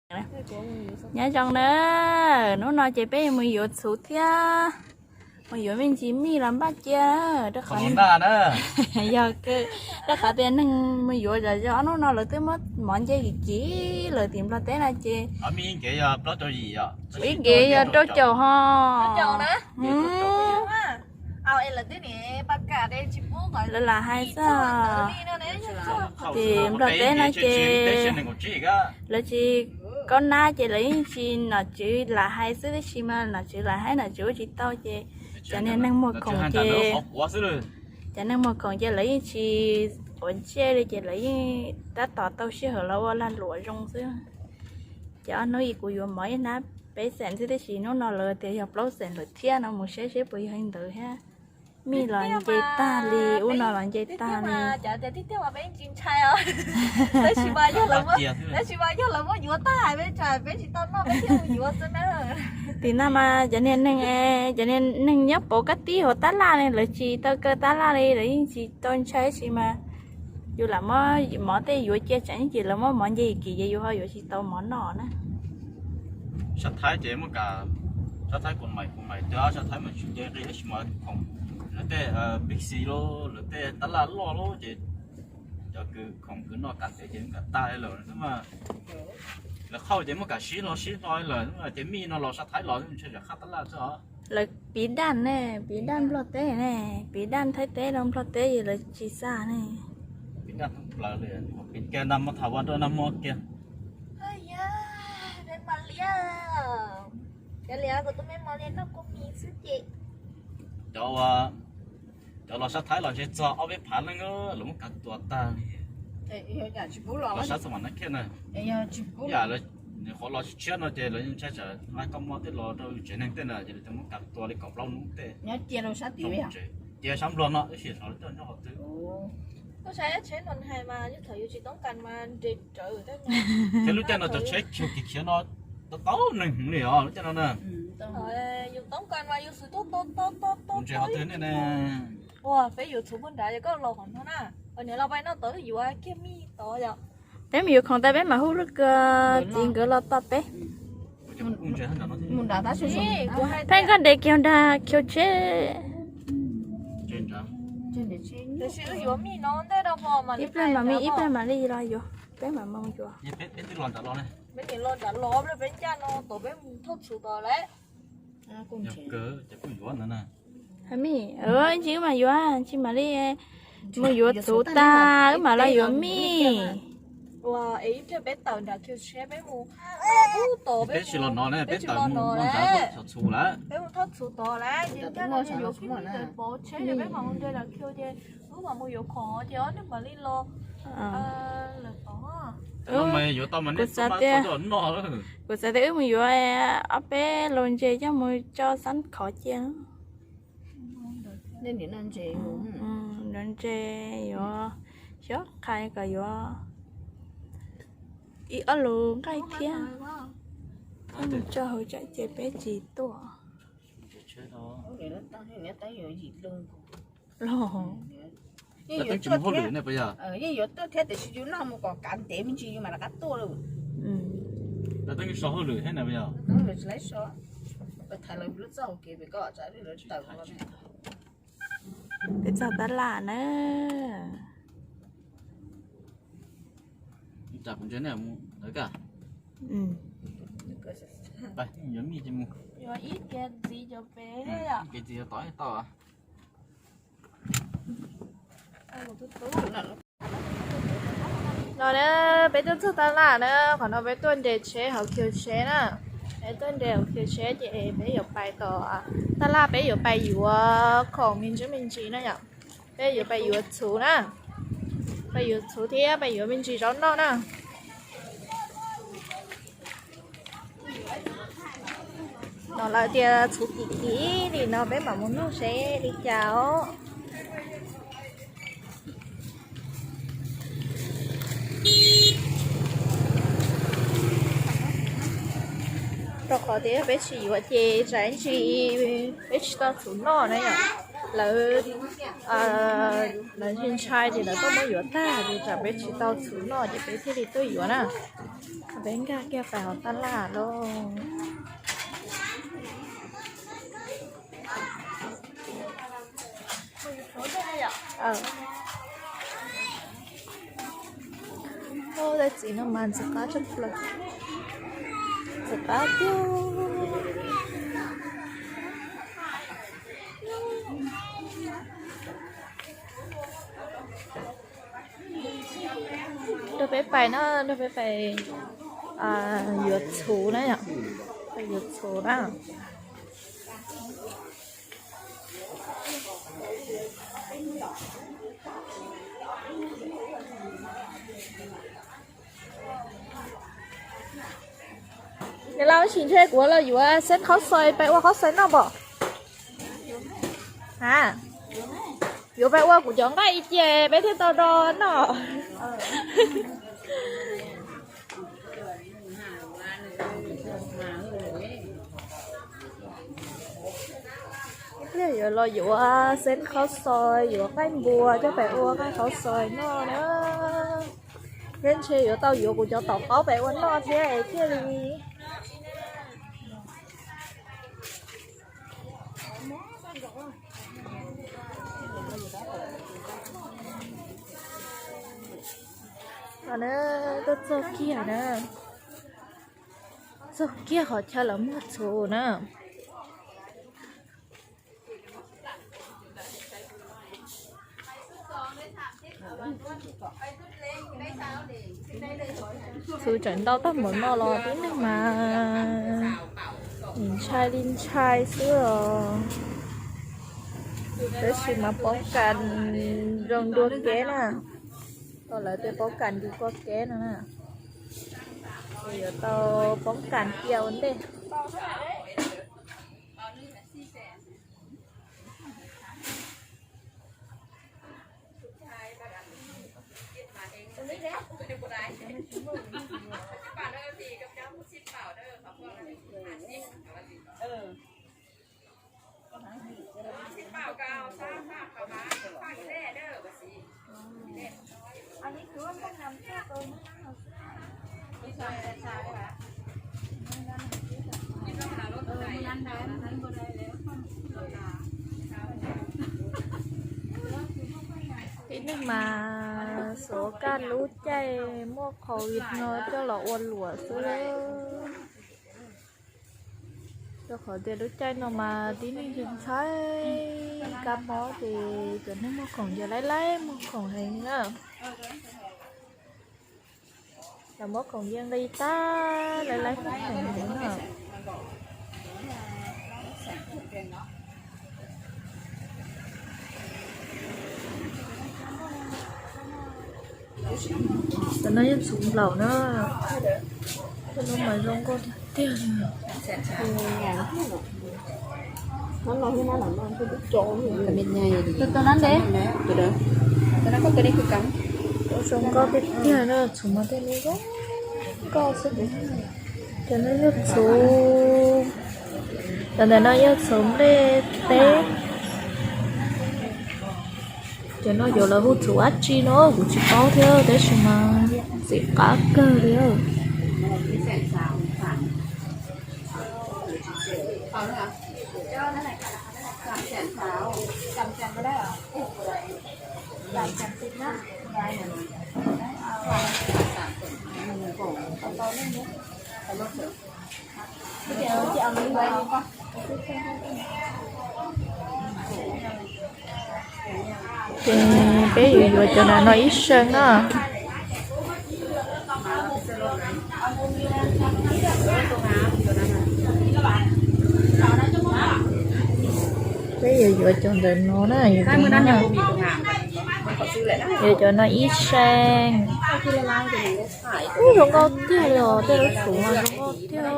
Nyob zoo na, hnub no ces peb mus yuav txhuv thiab mus yuav me ntsis mij los npaj cia rau qhov, yog, rau qhov tias neeg mus yuav zom zaws ob hnub no lawv twb muab mov nce kim kim lawm tim Nplog teb no ces ib nkev yog rau caum ho. Lawv lam hais xwb. Tim Nplog teb no ces lawv tsis kaub nab ces lawv yeej tsis, nom tswv lam hais xwb tab sis mas nom tswv lam hais nom tswv ua tsis tau ces cov niag neeg muag khoom ces, cov neeg muag khoom ces lawv yeej tsis quav ntsej li ces lawv yeej tab tom tau sij hawm los ua lag luam zoo xwb. Ces ob hnub ib kuv yuav mov ib hnab peb xees xwb tab sis hnub no lawv tias yog plaub xees lawm thiab no mus saib seb puas yog li ntawd thiab. Mij los nce tag li, ub no los nce tag li. Tab sis mas yog lawv muab yuav tag peb tsis tau noj peb thiaj mus yuav xwb na. Tim no mas cov niag neeg, cov niag neeg nyob pauv kab tib hauv tab laj ne lawv tsis tau kaw tab laj li lawv yeej tsis tau ntshai tab sis mas yus lam muab mov tej yuav cia tseem ces lawv muab mov nce kim ces yus ho yuav tsis tau mov noj na. Sab Thaib ces muaj kam, Sab Thaib kuv mais kuv mais tias Sab Thaib mas tsis nce nqi tab sis mas khoom lawv tej Big C los lawv tej tab laj loj loj ces cov kws khoom kws noj kam tev ces kam tag li lawm xwb mas. Lawv qhauj ces muaj kam sib hlo sib hlo li lawm xwb ces mij no los Sab Thaib los ntshai tsam qhaj tab laj xwb os. Lawv piv daj ne, piv daj Nplog teb ne, piv daj Thaib teb rau Nplog teb es lawv tsis xa ne. Piv daj thoob plaws li, piv kiag nag hmo tham vaj rau nag hmo kiag. Cov, cov los Sab Thaib los ntshe txog ob peb phav leej lawv muab kav tua tag li. Los sab txog mam nab khiaj na. Yam lawv qhuav los tshiab no ces lawv ntshai tsam nqa koj mob tej los rau tsev neeg tej na ces lawv muab kav tua li kaum plaub hnub tej. Cia sab Nplog no tab sis xyov lawv coj nyob qhov twg. Thiab lub caij no cov tsheb khiav kiag khiav no tau tau neeg hwv li os lub caij no na. Ntses qhov twg nej ne? Peb yuav txhuv puag nrad, koj los qhov no na, niam los pais noj tod yuav kiag mij tod yom. Peb mus yuav khoom tas peb mam hu lub kws txiv nkawd los tos peb. Pheej koj nres kiag nrad khiav tsheb. Ib pliag mam li, ib pliag mam li los yuav, peb mam mus yuav. Peb ncaj no tod peb mus thauj txhuv tod lawm. Mij, ntsis wb mam yuav, ntsis mam li mus yuav txhuv tag wb mam los yuav mij. Ua es ib pliag peb tawm nram khiav tsheb peb mus, ub tod peb tsis los no ne, peb tawm mus nram txhuv lawm, peb mus thauj txhuv tod lawm ces ncaj no yuav peb tsheb ces peb mam mus nram khiav ces wb mam mus yuav khoom ces ob niag mam li los lawm tod. Kuv xav tias wb mus yuav ob peb los ntses coj mus tso xab khov cia. Ntses yuav xyob qhai kom yuav ib ob lus nqaij thiab. Mus tso hauv tsam ces peb tsis tuaj. Los yeej yuav tuaj thiab tiam sis yus noj mus kom kav ntev me ntsis yus mam rov qab tuaj lawm. Lawv teeb so hauj lwm thiab na, lawv tsis laib so, lawv thaiv lawv lub txoj hauv kev pem ko tsam lawv tawm. Peb txog tab laj na. Kuv ntsia nej mus lawv ka. Yuav mij ces mus. Yuav ib kev ntxiv cov pem. Ib kev ntxiv tod tau. No na, peb tuaj txog tab laj na, qhov no peb tuaj nres tsheb hauv khiv tsheb na. Peb tuaj nres hauv khiv tsheb ces peb yuav pais tom tab laj, peb yuav pais yuav khoom me ntsis me ntsis na yom. Peb yuav pais yuav txhuv na, pais yuav txhuv thiab pais yuav me ntsis zaub noj na. No lawv tias txhuv kim kim li no peb mam mus nug seb li cas os. Rau qhov tias peb tsis yuav ces tsam ib ntsis peb tsis tau txhuv noj na yom. Lawv, lawv ntshai ntshai ces lawv tuaj muab yuav tag ces tsam peb tsis tau txhuv noj ces peb thiaj li tuaj yuav na. Peb nkag kiag pais hauv tab laj lauj. Tej txiv no mas ntxim qab tshaj plaws, ntxim qab tiag. Nrog peb pais na, nrog peb pais yuav txhuv na yom, pais yuav txhuv na. Niam laus, sim ntshe kuv los yuav xeeb qhaub xoi pais ua qhaub xoi noj npom. A, yuav pais ua kuv cov nqaij cia peb thiaj tau do noj. Ib pliag yuav los yuav xeeb qhaub xoi, yuav qaij npua coj pais ua qaij qhaub xoi noj na. Thiab ntshe yuav tau yuav kuv cov taum qaub pais ua noj thiab thiaj li. Tuaj txog kiag na, txog kiag qhov chaw lawv muag txhuv na. Txhuv tseem ntau tag npaum no los tib neeg mas ntshai li ntshai xwb os. Tab sis mas poob kas zoo dua kev na. Tau lawv tej poob kas nti kua kev no na. Yuav tau poob kas cia ua ntej. Tib neeg mas xuav kaj lub caij muaj covid no coj los ua luam xwb. Rau qhov tias lub caij no mas tib neeg ntshai kab mob ces cov neeg muag khoom ces laib laib muag khoom heev na. Lawv muab khoom cia nqi tag, laib laib muag khoom heev na. Cov no yeej txhuv nplaum na. Cov no mas zoo nkauj tiag tiag li. Zoo nkauj tiag tiag na, txhuv mas tej no zoo nkauj xwb. Cov no yog txhuv, cov ntawm no yog txhuv nplej teb. Cov no yuav lawv hu txhuv dab tsi no kuv tsis paub thiab tab sis mas ntxim qab kawg li. Ces peb yuav yuav cov no ib seev na. Peb yuav yuav cov ntawm no na, yuav cov no ib seev. Ub, zoo nkauj tiag li os, tej lub txhuv no zoo nkauj tiag.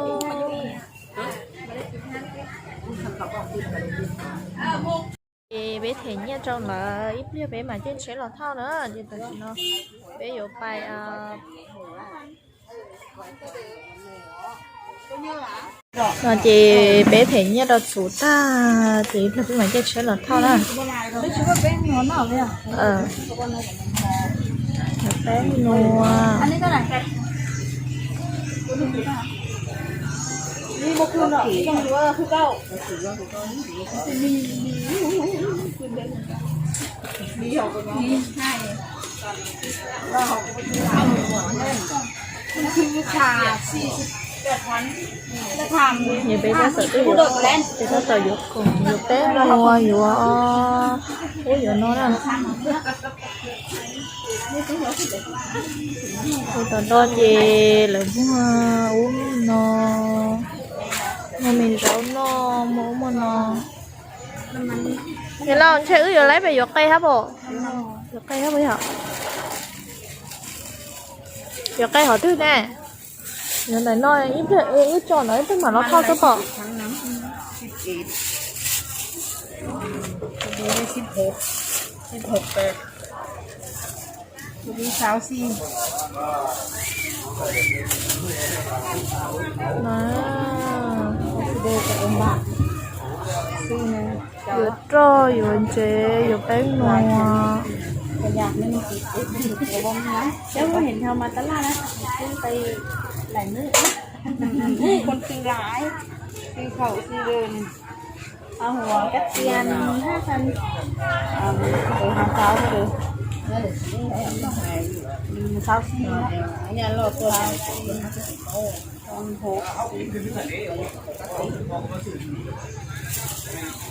Ces peb them nyiaj rau lawv ib pliag peb mam caij tsheb los thauj na, ces tam sim no peb yuav pais No ces peb them nyiaj rau txhuv tag ces ib pliag peb mam caij tsheb los thauj na. Peb nua. Peb tab tom yuav khoom, yuav peb nua, yuav ub yuav no na. Tus tom no ces lawv muag ub no, muag me zaub noj, muag ub muag no. Niam laus, ntshe wb yuav laib pem yuav qe hab pom? Yuav qe hab pom yog? Yuav qe qhov twg ne? Yuav ntawm no, ib pliag wb tso no ib pliag mam los thauj xwb pom. Yuav roj yuav ntsev yuav peeb nua.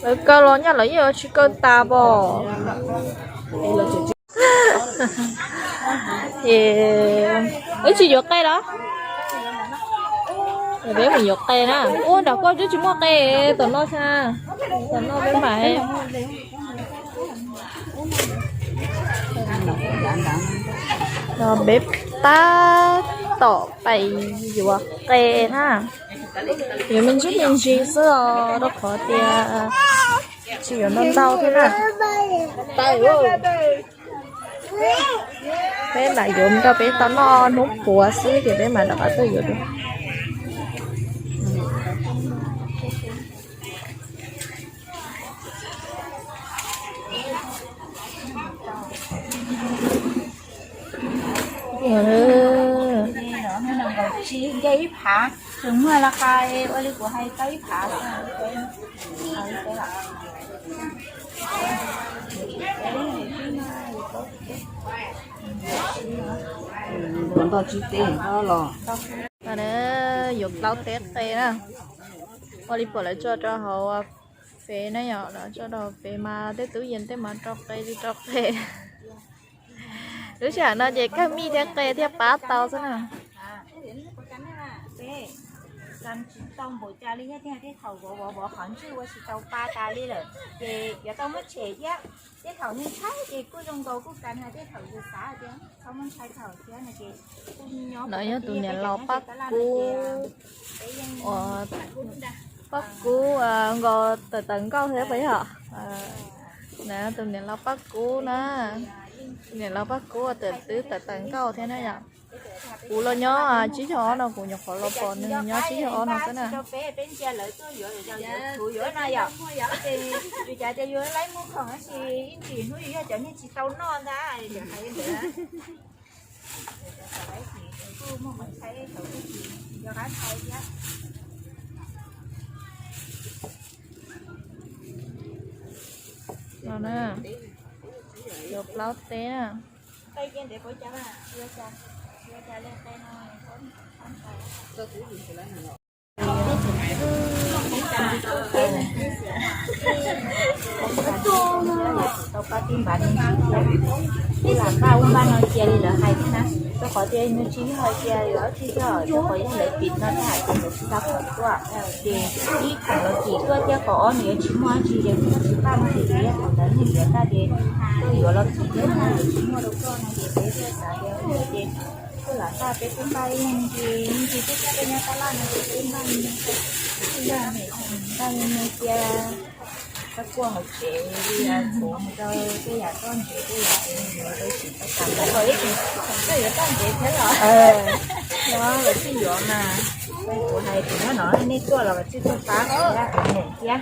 Lawv kaw los nyaj lawv yeej yuav tsis kaw tas pom. Ces wb tsis yuav qe los? Peb mus yuav qe na. Ua nram koj twb tsis muaj qe, tom no xwb. Tom no peb mam. No peb tab tom pais yuav qe na. Yuav me ntsis me ntsis xwb os, rau qhov tias tsis yuav ntau ntau thiab na. Peb lam yuav rau peb tau noj hnub puav xwb ces peb mam rov qab tuaj yuav dua. Nce ib phav, tseem muaj laj qas ua li kuv hais tau ib phav. Yuav plaub teb qe na. Ua li pom lawv tso rau hauv fev na yom, lawv tso rau hauv fev mas tej tub yees tej mas rau qe li rau qe. Lub sij hawm no ces kawg mij thiab qe thiaj pab tau xwb na. Tsis tau npaum cas li thiab, tej thaum vov vov vov qhov ntswg ua tsis tau pa tas li lawm ces yuav tau muab tshem thiab. Tej thaum neeg tshaib ces kuj zoo nkaus kuj kan, hos tej thaum yus xav tias txhob muab ntshai thaum thiab no ces kuj nyob. No yog tus niam laus Paj Kub, Paj Kub nkaus tawm tawm nkauj thiab puas yog? Na tus niam laus Paj Kub na, niam laus Paj Kub tawm twb tawm tawm nkauj thiab na yom. Kuv los nyob tsib caug ob no, kuv nyuam qhuav los pom nws nyob tsib caug ob no xwb na. No na, yuav plaub teb na. Tau pab tib npav ne, kuj lam npaj ua npaj no cia li lawv hais thiab na. Rau qhov tias nws tsis yog hais tias yuav tsis yog, rau qhov yog lawv tim no thiab hais tias lawv tsis tau kom tuaj ces ib khoom los tim tuaj thiab, qhov ob nws yuav tsis muaj dab tsi ces kuj tsis paj no ces yuav thaum ntawd neeg yuav tag ces tuaj yuav los tim thiab na, yuav tsis muaj rau koj no ces peb thiaj xav tias ces kuj lam npaj, peb kuj npaj ib me ntsis me ntsis thiab, peb nyob tab laj no ces peb npaj me ntsis, npaj me ntsis cia. Txhob kuaj hauv tsev li, txhuv mus rau tej yam toj ntsev tej yam yuav rau tsev tau tas, tau ib tsev toj ntsev thiab los no lawv thiaj yuav mas. Kuv hais tias nyob no nej tuaj los tsis tuaj pab kuv thiab, kuv nyiam thiab.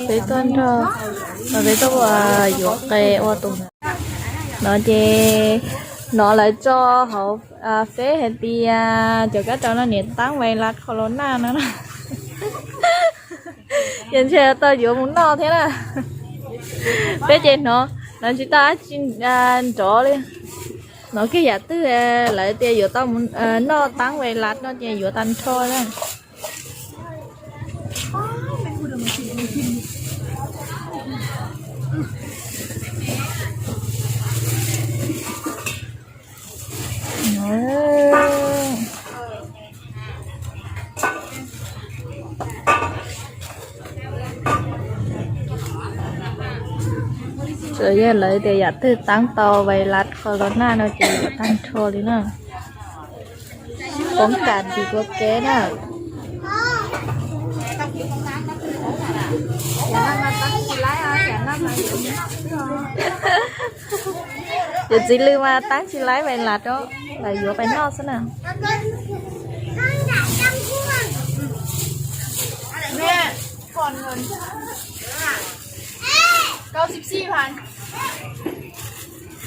Peb tuaj nrog, peb tuaj ua yuav qe ua tus no ces no lawv tso hauv feb hais tias cov kab rau no niam tab vais las kho los naj no na. Ces ntshe tau yuav mus noj thiab na. Peb ces hnov, hnov tsis tau dab tsi nrov li. Hnov kiag yam twg lawv tias yuav tau mus noj tab vais las no ces yuav tag nrho na. Tsuas yog lawv tias yam twg tab tau vais las kho los naj no ces yuav tag nrho li na. Poob kas tis kua kev na. Yawm txiv lws mas tab tsis laib vais las rau, lawv yuav pais noj xwb na.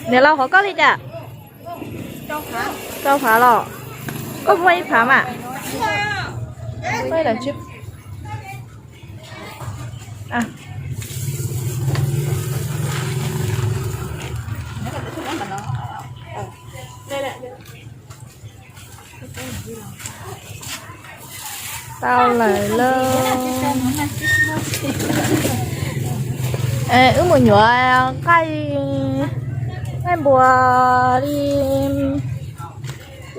Niam laus, qhov koj li cas? Rau phav los? Koj muaj ib phav mas. Tau lawm lauj. Wb mus nyuam nqaij, nqaij npua li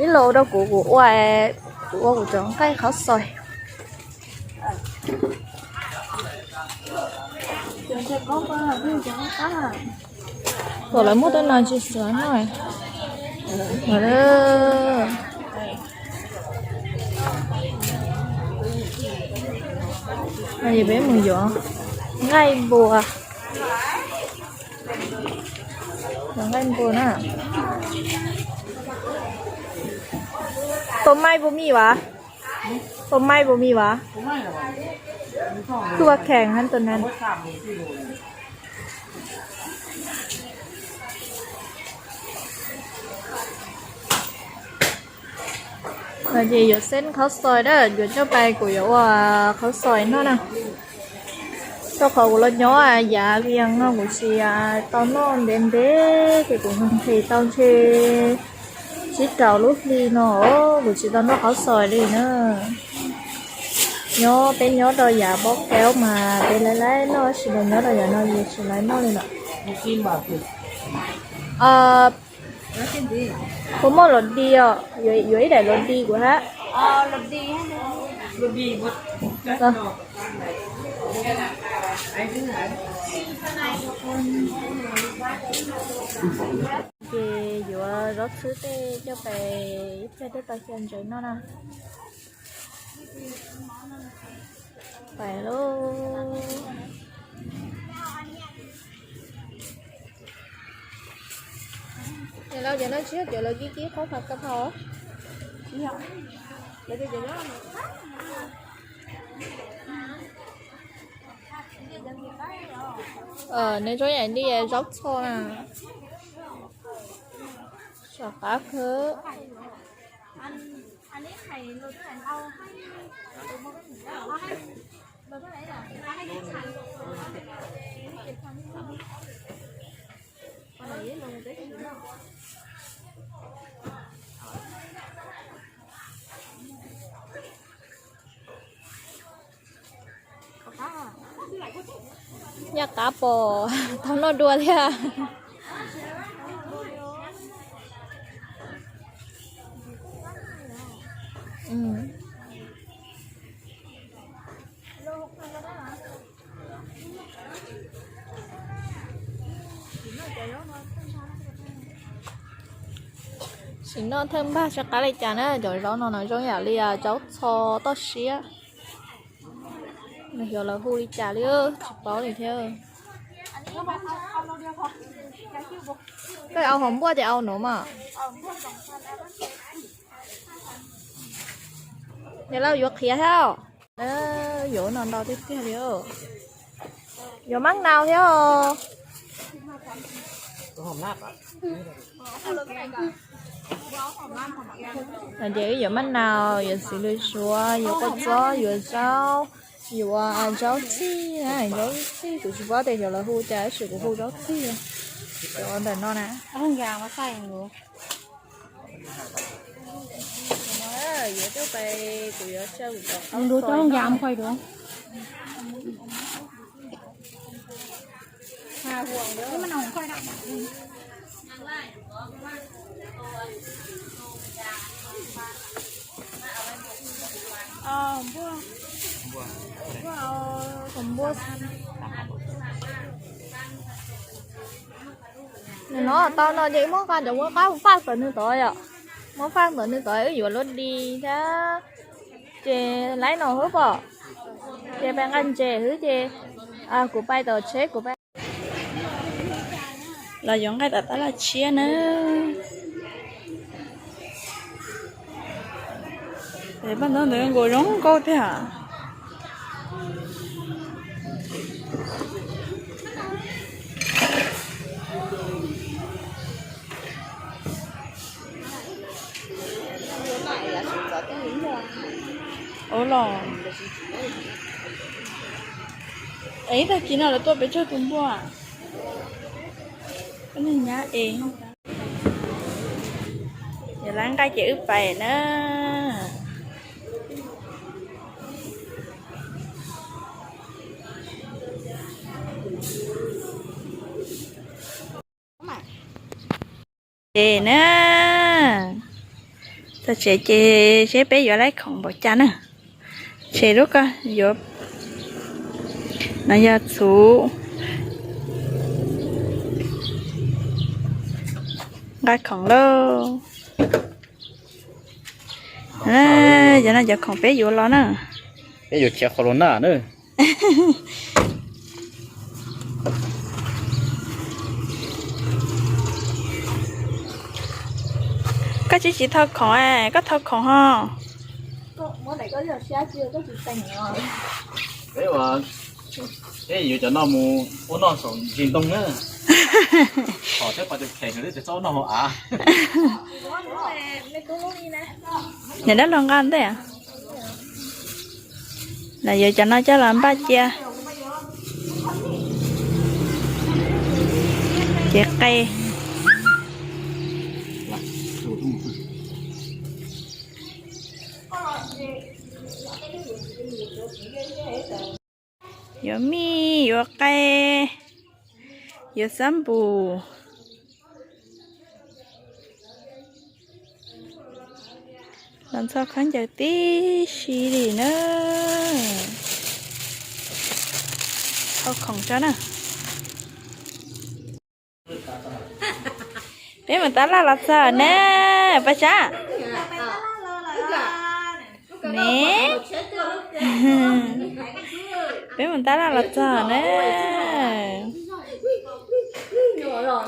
ib los rau kuv, kuv ua, kuv ua kuv cov nqaij qhov xois. Tuam lawv muab tej no tsis xav noj. Peb mus yuav nqaij npua. Yuav nqaij npua na. Tus maij puas mij vas? Tus maij puas mij vas? Tus vas khees hab tus na. Ces yuav xeeb qhov xois na, yuav coj pais kuv yuav ua qhov xois noj na. Rau qhov kuv los nyob yav Vias no kuv tsis tau noj ntev ntev ces kuv nqhis tau ntshe tsib rau lub hli no kuv tsis tau noj qhov xois li na. Nyob peb nyob rau yav Npauj Kaub mas peb laib laib noj, tab sis los nyob rau yav no ces tsis laib noj li lawm. Puas muaj los dis os? Yuav ib daim los dis kuv hab. Ces yuav zaub txhwb tej coj pais ib pliag tej tau xyaw ntses noj na. Pais lauj. Cov no tsis yog cov lawv kib kib qhaub phav ka phau. Nws zoo yam li zaub txho na. Sav qab kawg. Yaj qab pom tau noj dua thiab. Sim noj thawj npag tsis qab li cas na, cov zaub no no zoo yam li zaub txho toj siab. Nws xyov lawv hu li cas li, tsis paub li thiab. Koj au hauv npuaj ces au no mas. Yog lawv yuav qhiav thiab. Yuav no ntau tiag tiag li. Yuav mab nau thiab os. Ces wb yuav mab nau, yuav txiv lws suav, yuav kua txob, yuav zaub, yuav zaub txhij, zaub txhij kuv tsis paub tias xyov lawv hu cas tab sis kuv hu zaub txhij. Cov ntawm no na. Yuav coj pais, kuv yuav coj. Nws no tau no ces muab nqa cov muab qab faj ntawm nws tod yom. Muab faj ntawm nws tod wb yuav luaj di thiab. Ces laib no xwb pom. Ces pais nqa ntses xwb ces kuv pais tom tsheb kuv pais. Los yuav nqaij tom tab laj tshiab na. Paj ntawd ntawd nkaus zoo nkauj tiag. Ua los, es tag kis no lawv tuaj pem tsawg tus npua? Koj niag nyab es. Yog lawv nqaij ces wb pais na. Ces na, txog tsev ces seb peb yuav laib khoom npaum cas na. Tshem lub ko yuav, no yog txhuv, nqa khoom lauj. Cov no cov khoom peb yuav los na. Peb yuav khiav qhov los na na. Koj tsis tsis thau khoom, koj thau khoom ho. Peb yuav cov no mus ua noj saum ntsis ntoo na. Thov thiab pom tus kheem thiab tsis txhob ua noj hauv av. Niam dab laug nqa ntej. Lawv yuav cov no coj los npaj cia. Cev qe. Yuav mij, yuav qe, yuav xab npum. Los ntxhua khaub ncaws tib si li na. Thau khoom tso na. Peb mus tab laj los txog na, Paj Tsab. Ne, peb mus tab laj los txog na.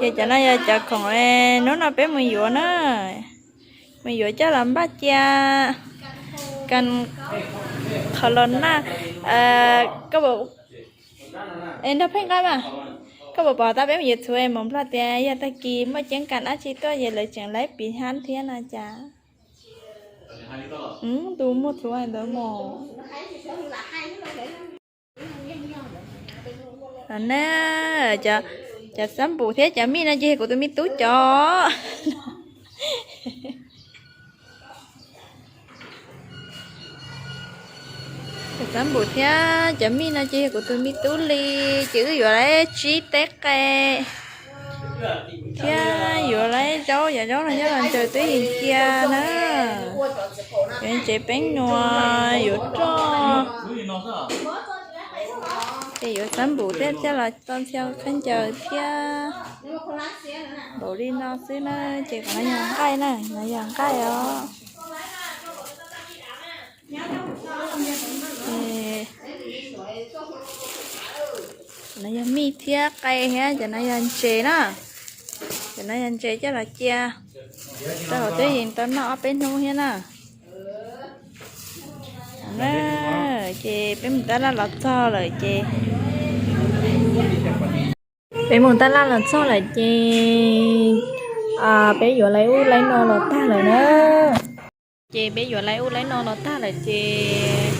Ces cov no yog cov khoom hnub no peb mus yuav na. Mus yuav coj los npaj cia. Kas qhov los naj, koj puas, nrog pheej nqa mas, koj puas pom tab peb mus yuav txhuv es Hmoob Nplog tias yog tag kis muaj ceeb kas dab tsi tuaj ces lawv tseem laib piv hab thiab no cas. Tus muaj txhuv ntawd mos. Na, cov xab npum thiab cov mij no ces kuv tus me tub cov. Cov xab npum thiab cov mij no ces yog kuv tus me tub li, ces wb yuav lawv tsib teb qe thiab yuav lawv zaub, yam zaub no nyob los ntsaws twb yeej cia na. Yuav ntsev peeb nuas, yuav roj. Ces yuav xab npum thiab coj los tau ntxhua khaub ncaws thiab. Npaum li no xwb na, ces qhov no yog nqaij na, no yog nqaij os. No yog mij thiab qe thiab, cov no yog ntses na. Cov no yog ntses coj los cia rau hauv tub yees tau noj ob peb hnub thiab na. Ces peb mus tab laj los txog lawm ces, peb mus tab laj los txog lawm ces peb yuav laib ub laib no los tag lawm na. Ces peb yuav laib ub laib no los tag lawm ces,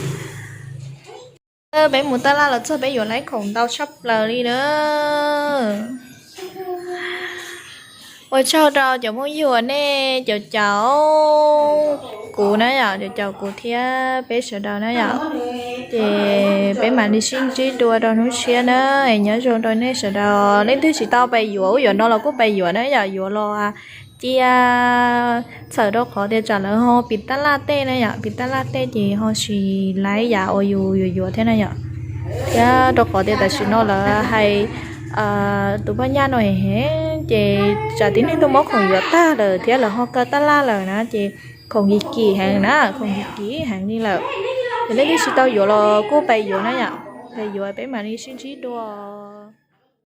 peb mus tab laj los txog peb yuav laib khoom ntau tshaj plaws li na. Ua tsaug rau cov phooj ywg uas nej caum caum kuv na yom, caum caum kuv thiab peb sawv daws na yom. Ces peb mam li sib ntsib dua rau hnub tshiab na, es nyob zoo rau nej sawv daws. Leej twg tsis tau pais yuav ub yuav no los kuj pais yuav na yom, yuav los cia, txhawm rau qhov tias tsam lawv ho piv tab laj tej na yom, piv tab laj tej ces ho tsis laib yam uas yus yuav yuav thiab na yom. Thiab rau qhov tias tam sim no lawv hais tus phaj nyaj no heev heev ces tsam tib neeg tuaj muab khoom yuav tag lawm thiab lawv ho kaw tab laj lawm na ces khoom kim kim heev na, khoom kim kim heev li lawm. Ces leej twg tsis tau yuav los kuj pais yuav na yom, pais yuav peb mam li sib ntsib dua.